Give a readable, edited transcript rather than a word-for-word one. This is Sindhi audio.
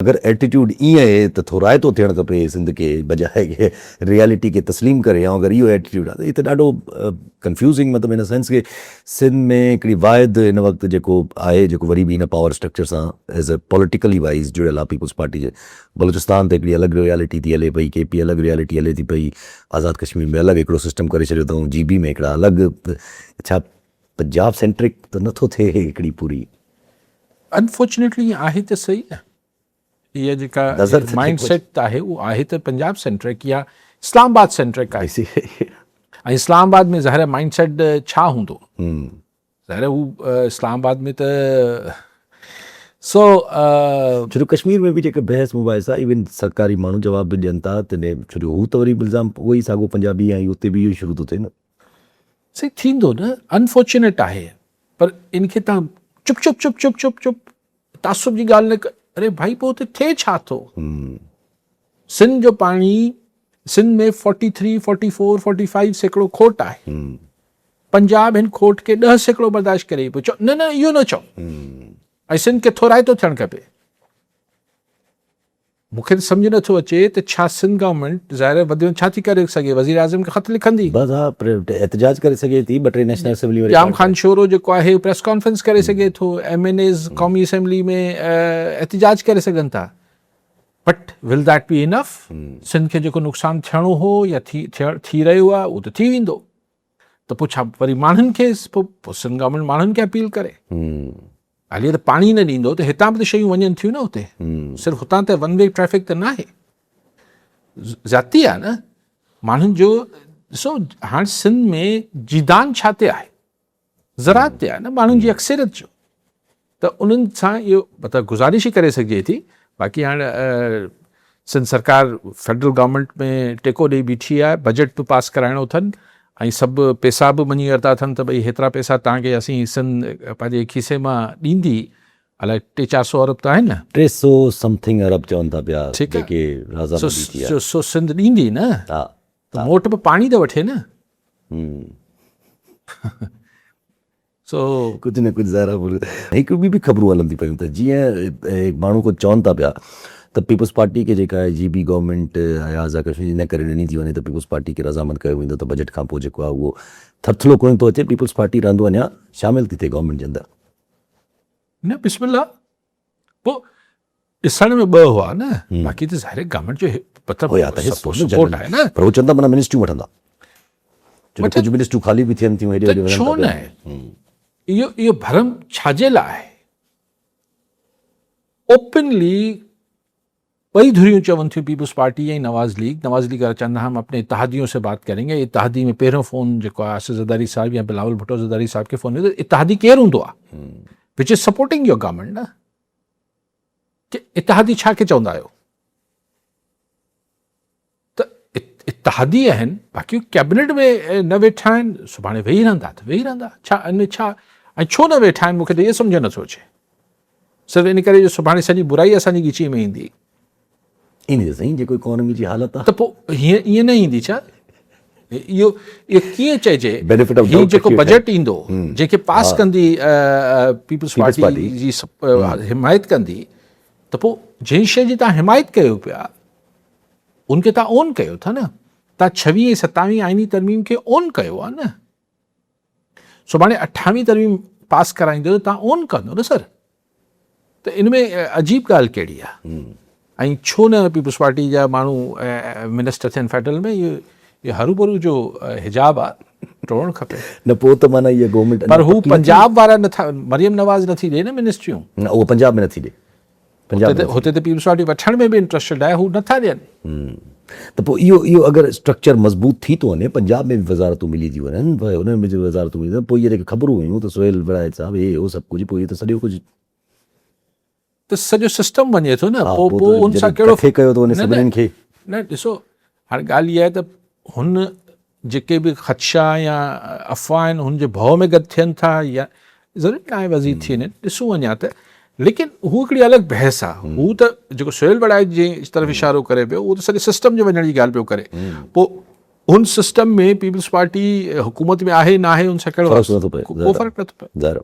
اگر ايٽيٽيوڊ ائين آهي ته ٿورائتو ٿيڻ کپي سنڌ کي بجاء ڪي ريالٽي کي تسليم ڪري ۽ اگر اهو ايٽيٽيوڊ آهي ته هي ته ڏاڍو ڪنفيوزنگ مطلب ان سينس ڪي سنڌ ۾ هڪڙي واحد هن وقت جيڪو آهي جيڪو وري به هن پاور اسٽرڪچر سان ايز اي پوليٽيڪلي وائز جڙيل آهي پيپلز پارٽي جي بلوچستان ته هڪڙي الڳ ريالٽي ٿي هلي پئي ڪي پي الڳ ريالٽي هلي ٿي پئي آزاد ڪشمير ۾ الڳ هڪڙو سسٽم ڪري ڇڏيو اٿئون جي بي ۾ هڪڙا الڳ ڇا پنجاب سينٽرڪ ته نٿو ٿئي هڪڙي پوري. انفارچونيٽلي ائين آهي ته صحيح نه. اها جيڪا مائنڊ سيٽ آهي اهو آهي ته پنجاب سينٽرڪ يا اسلام آباد سينٽرڪ آهي ۽ اسلام آباد ۾ ظاهر مائنڊ سيٽ ڇا هوندو ظاهر هو اسلام آباد ۾ ته سو ڇو جو ڪشمير ۾ به جيڪي بحث مباحثا ايون سرڪاري ماڻهو جواب به ڏين ٿا تڏهن ڇو جو هو ته وري الزام اهو ئي ساڳو پنجابي ۽ اتي به اهو ئي شروع ٿو ٿئي نه. سائين ٿيندو نه انفارچونيٽ آهي پر ان کي تان چپ چپ چپ چپ چپ چپ تعصب جي ڳالهه نه اري ڀائي پوء اتي ٿئي ڇا ٿو سنڌ جو پاڻي سنڌ ۾ 43 44 45 سيڪڙو کوٽ آهي پنجاب هن کوٽ کي 10 سيڪڙو برداشت ڪري پيو چئو نه نه اهو نه چئو ۽ سنڌ کي ٿورائتو ٿيڻ کپي مون کي ته سمجهه نه ٿو اچي ته ڇا سنڌ گورنمينٽ ظاهر آهي وڌ ۾ وڌ ڇا ٿي ڪري سگهي، وزيراعظم کي خط لکندي؟ بس ها احتجاج ڪري سگهي ٿي، ٻه ٽي نيشنل اسيمبلي ۾ ڄام خان شورو جيڪو آهي اهو پريس ڪانفرنس ڪري سگهي ٿو، ايم اين ايز قومي اسيمبلي ۾ احتجاج ڪري سگهن ٿا، but will that be enough? Sindh کي جيڪو نقصان ٿيڻو هو يا ٿي رهيو آهي اهو ته ٿي ويندو، ته پوء ڇا وري ماڻهن کي پوء سنڌ گورنمينٽ ماڻهن کي اپيل ڪري؟ هلي ته پاڻي نه ڏيندو ته هتان به ته شيون وڃن ٿيون نه اتي صرف هتان ته ون وي ٽريفڪ ته ناهي زيادتي آهي نه ماڻهن جو ڏسو هاڻ سنڌ ۾ جيدان ڇا تي آهي زراعت تي آهي نه ماڻهن جي اڪثريت جو ته انهن سان اهو مطلب گذارش ئي ڪري سگهجي ٿي باقي هاڻ سنڌ سرڪار فيڊرل گورنمينٽ ۾ ٽيڪو ڏئي بيٺي آهي بجيٽ به پاس ڪرائڻو اٿن ۽ سڀ پيسا به مڃي ورتا اٿن ته ڀئي هيترا پيسا توهان کي اسين سنڌ پنهنجي کيسي مان ڏيندي الائي ٽي چار سو ارب ته آهن نه. 300 سمٿنگ ارب چون ٿا پيا جيڪي رضامندي ٿي آهي. سو سنڌ ڏيندي نه ته موٽ به پاڻي ته وٺي نه. سو. ڪجهه نه ڪجهه ظاهر آهي هڪ ٻي به خبرون هلن ٿي پيون ته جيئن ماڻهو ڪجهه چون ٿا پيا ته پيپلز پارٽي کي جيڪا آهي جي بي گورنمينٽ اياز آ ڪشمير ان ڪري ڏني ٿي وڃي ته پيپلز پارٽي کي رضامند ڪيو ويندو ته بجيٽ کان پوء جيڪو آهي اهو ٿرٿلو ڪونه ٿو اچي پيپلز پارٽي رهندو اڃا شامل ٿي ٿئي گورنمينٽ جي اندر. نه بسم الله پوء ڏسڻ ۾ ٻه هئا نه باقي ته ظاهر گورنمينٽ جو مطلب هيا ته سپورٽ آهي نه پر هو چوندا معنيٰ منسٽريون وٺندا ڇو جو ڪجهه منسٽريون خالي به ٿين ٿيون هيڏي هوڏي وڃن ڇو نه اهو اهو ڀرم ڇا جي لاء آهي اوپنلي ٻئي ڌريون چون ٿيون peoples party ۽ Nawaz league Nawaz league وارا چوندا هم اپني اتحاديون سي بات ڪرين گي اتحادي ۾ پهريون فون جيڪو آهي آصف زرداري صاحب يا بلاول ڀٽو زرداري صاحب کي فون ويندو اتحادي ڪير هوندو آهي which is supporting your government نه ڪي اتحادي ڇا کي چوندا آهيو ته اتحادي آهن باقي ڪيبنٽ ۾ نه ويٺا آهن سڀاڻي ويهي رهندا ته ويهي رهندا ڇا ان ۾ ڇا ۽ ڇو نه ويٺا آهن مونکي ته اهو سمجهه نٿو اچي صرف ان ڪري جو سڀاڻي سڄي برائي اسان جي ڳچي ۾ ايندي ايندي ته سائين جيڪو اڪانومي جي حالت آهي ته پوء هيئن ائين نه ايندي ڇا اهو اهو ڪيئن چئجي هي جيڪو بجيٽ ايندو جنهن کي پاس ڪندي پيپلز پارٽي جي حمايت ڪندي ته پوء جنهن شيء جي تان حمايت ڪيو پيا ان کي تان اون ڪيو ٿا نه تان ڇويهه ۽ ستاويهه آئيني ترميم کي اون ڪيو آهي نه سڀاڻي اٺاويهه ترميم پاس ڪرائيندو ته تان اون ڪندو نه سر ته ان ۾ عجيب ڳالهه ڪهڙي آهي ۽ ڇو نه پيپلز پارٽي جا ماڻهو منسٽر ٿين فيڊرل ۾ اهو هروڀرو جو حجاب آهي ٽوڙڻ کپي. نه پوء ته معنيٰ اها گورنمينٽ پر هو پنجاب وارا نٿا مريم نواز نٿي ڏي نه منسٽريون. نه اهو پنجاب ۾ نٿي ڏي. هتي ته پيپلز پارٽي وٺڻ ۾ به انٽرسٽيڊ آهي هو نٿا ڏين. ته پوء اهو اهو اگر اسٽرڪچر مضبوط ٿي ٿو وڃي پنجاب ۾ به وزارتون ملي ٿيون وڃن انهن ۾ به وزارتون ملي ٿيون پوء اهي جيڪي خبرون هيون ته سهيل وڙائچ صاحب هي هو سڀ ڪجهه پوء اهو ته سڄو ڪجهه ته سڄو سسٽم وڃي ٿو نه پوء پوء ان سان ڪهڙو ڪٺي ڪيو ٿو وڃي سڀني کي نه ڏسو هاڻي ڳالهه اها آهي ته هن جيڪي به خدشا يا افواهه آهن هن جي ڀؤ ۾ گڏ ٿين ٿا يا ضروري ناهي وزير ٿي وڃن ڏسون اڃا ته ليڪن هو هڪڙي الڳ بحث آهي هو ته جيڪو سهيل وڙائچ جي طرف اشارو ڪري پيو اهو ته سڄي سسٽم جي وڃڻ جي ڳالهه پيو ڪري پوء هن سسٽم ۾ پيپلز پارٽي حڪومت ۾ آهي ناهي ان سان ڪهڙو فرق نٿو پئي ڪو فرق نٿو پئي.